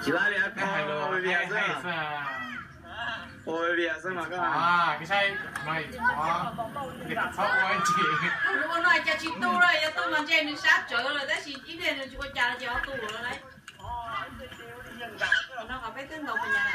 Ua vias xwb mas koj, koj saib no, txhob ua ntsis. Ua no cas tsis tu lawm, yog tu mas ntshe nws sab tsawv lawm, tab sis ib pliag nws tsis ua cas los ces ho tu lawm lauj. No qhov peb twb ntaus puas nyav na.